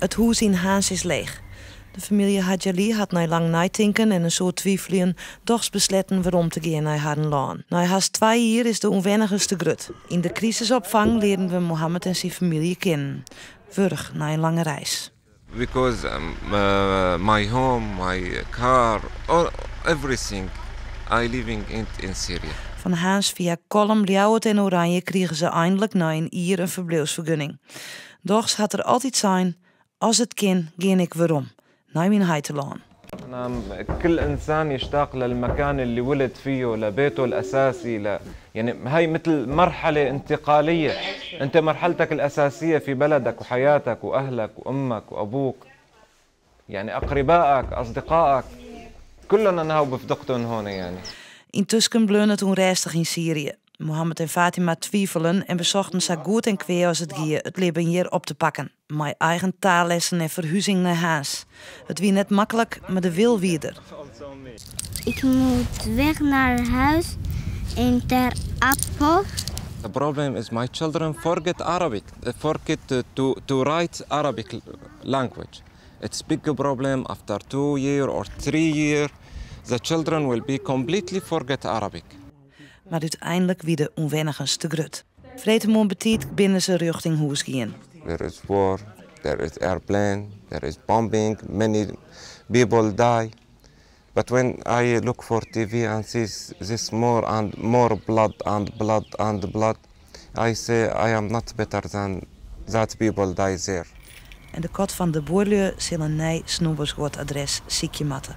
It hûs yn Harns is leech. De famylje Hadjali hat nei lang neitinken en in soad twiveljen dochs besletten werom te gean nei harren lân. Nei hast 2 jier is de ûnwennigens te grut. Yn de krisisopfang learden we Mohammed en syn famylje kennen. Wurch nei in lange reis. Because my home, my car, all, everything, I living in Syria. Fan Harns fia Kollum, Ljouwert en Oranje krigen se einlik nei in jier in ferbliuwsfergunning. Dochs hat er altyd sein: "As it kin, gean ik werom nei myn heitelân." نعم، كل انسان يشتاق للمكان اللي ولد فيه، لبيته الاساسي، يعني هاي مثل مرحله انتقاليه. انت مرحلتك الاساسيه في بلدك وحياتك واهلك وامك وابوك، يعني اقربائك، اصدقائك، كلنا نهو بفدقتهم هون يعني. Yntusken bleau it ûnrêstich yn Syrië. Mohammed en Fatima twivelen en besochten sa goed en kwea as it gie it libben hjir op te pakken. Mei eigen taallessen en ferhuzing nei Harns. It wie net maklik, mar de wil wie der. Ik moet weg naar huis in Ter Apel. The problem is my children forget Arabic, they forget to write Arabic language. It's big problem. After 2 year or 3 year, the children will be completely forget Arabic. Mar úteinlik wie de ûnwennigens te grut. Freedtemoarn betiid binne se rjochting hûs gien. There is war, there is airplane, there is bombing, many people die. But when I look for TV and see this more and more blood and blood and blood, I say I am not better than that people die there. En de kat fan de buorlju sil in nij snobbersguodadres sykje moatte.